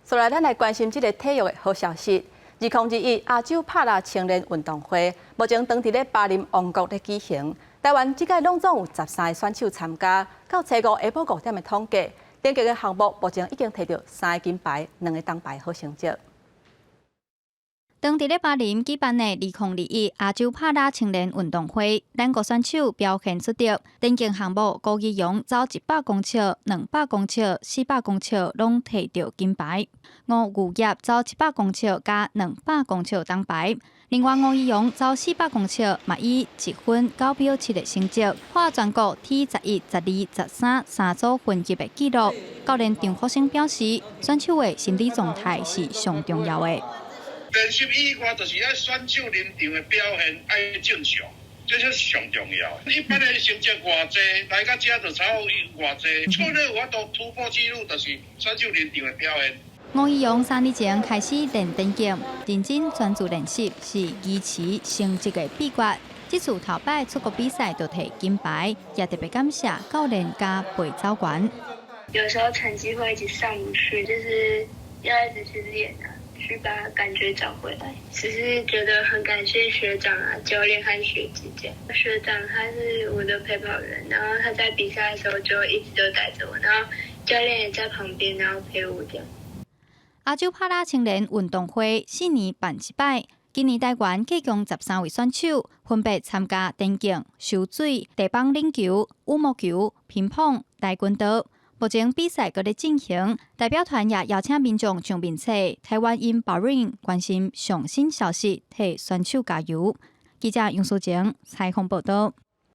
接來，咱來關心這个體育的好消息。2021亞洲帕拉青年運動會，目前當佇咧巴林王國咧舉行。台灣這屆攏總有13个選手參加，到初五下晡5點的統計，電競的項目目前已經提著三个金牌、兩个銅牌好成績。當佇咧巴林舉辦的2021亞洲帕拉青年運動會，咱國選手表現出色。電競項目，郭義陽走100公尺、200公尺、400公尺，攏提著金牌。吳牛業走100公尺佮200公尺銅牌。另外，吳義陽走四百公尺，嘛以1分9秒7的成績，破全國 T11、12、13三組分級的紀錄。教練張福生表示，選手的心理狀態是上重要的。練習以外，就是愛選手臨場的表現愛正常，這是上重要的。一般的成績偌濟，來到這就差偌濟，出了有法度突破紀錄，就是選手臨場的表現。吳義陽3年前開始練電競，認真專注練習是維持成績的秘訣。這次頭擺出國比賽就提金牌，也特別感謝教練佮陪走員。有時候成績會一直上不去，就是要一直去練啊，去把感覺找回來。只是覺得很感謝學長啊、教練和學姐姐。學長他是我的陪跑員，然後他在比賽的時候就一直都帶著我，然後教練也在旁邊，然後陪我這樣。亞洲帕拉青年運動會4年辦一擺，今年台灣計共13位選手分別參加田徑、游水、地板欖球、羽毛球、乒乓、跆拳道。目前比賽閣咧進行，代表團也邀請民眾上面冊台灣 in Bahrain 關心上新消息，替選手加油。記者楊淑靜採訪報道。